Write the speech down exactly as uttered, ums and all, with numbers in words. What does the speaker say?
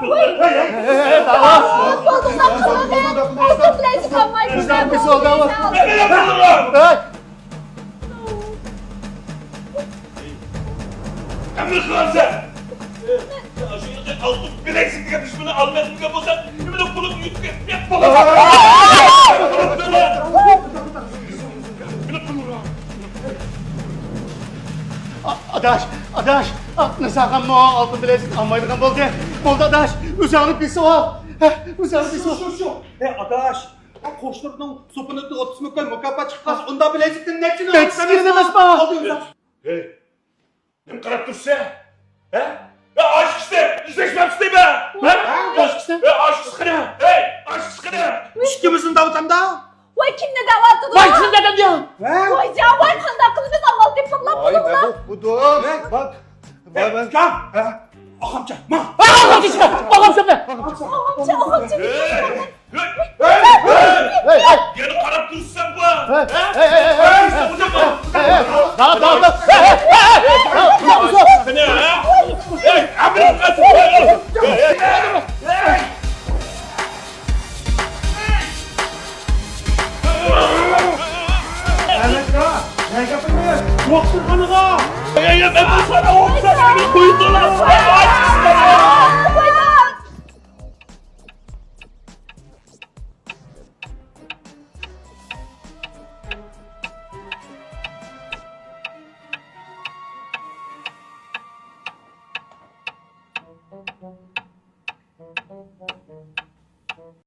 ھەي، ھەي، ھەي، ھەي، داۋا. بولدى، ئۇنداق قىلمىدىم. ئالتۇن بىلەزىك ئالمايمەن. بىزنىڭ بىز ئالدى. ھەي! ئەمىر خان سەن! شۇ ئالتۇن بىلەزىك دېگەن دۈشمىنى ئالمايدىغان بولساڭ، نېمىدە پۇلۇڭنى يۇتۇپ كەت. ئا-، ئاداش، ئاداش، ئا، نىساخانمۇ ئالتۇن بىلەزىك ئالمايدىغان بولدى. بولدى ئاداش، ئۆزۈڭنى بېسىۋال. ھە، ئۆزۈڭنى بېسىۋال. شۇ، شۇ، شۇ. ھەي ئاداش، قوشنىلارنىڭ سوپۇنىدا ئوتتۇز مىكان مۇكاپات چىققاچ، ئۇنداق بىلەزىكتىن نەچچىنى نەچچىسى ئالىسەن؟ ئەمەسما؟ ھەي، نېمە قاراپ تۇرسەن؟ ھە؟ يا ئاشىقىسى، ئىزدەش مەقسىتى بە! ھە؟ ئاشىقىسى؟ يا ئاشىقىسى قېنى؟ ھەي، ئاشىقىسى قېنى؟ ئىككىمىزنى داۋىتامدا؟ ۋاي، كىمنى دەۋاتىدۇ؟ ۋاي، كىمنى دەۋاتىدۇ؟ ھە؟ ۋاي جان، ۋاي، قانداق قىلىمىز، ئامال تېپىڭلار، ۋاي، بولۇڭلار. مەبۇ، بۇدۇم. ۋاي، ۋاي. ئۇكام، ھە؟ ئاغامچە، ماڭ. ئاغامچە، ئاغامچە، ئاغامچە. ئاغامچە، ئاغامچە. ھەي، ھەي، ھەي. ھەي، ھەي. يەنە قاراپ تۇرسەن بۇ. ھەي، ھەي، ھەي، ھەي. ھەي، ھەي، ھەي. داۋام، داۋام، داۋام. ھەي، ھەي، ھەي. قېنى، ھە؟ ھەي، ئەمىر قاسىم. ھەي، ھەي، ھەي. ئەمەتقا، نەگە قىلدىڭ؟ دوختۇرخانىغا. ئەي، ئەي، مەن بۇ ساراۋۇلنى قويدۇلار.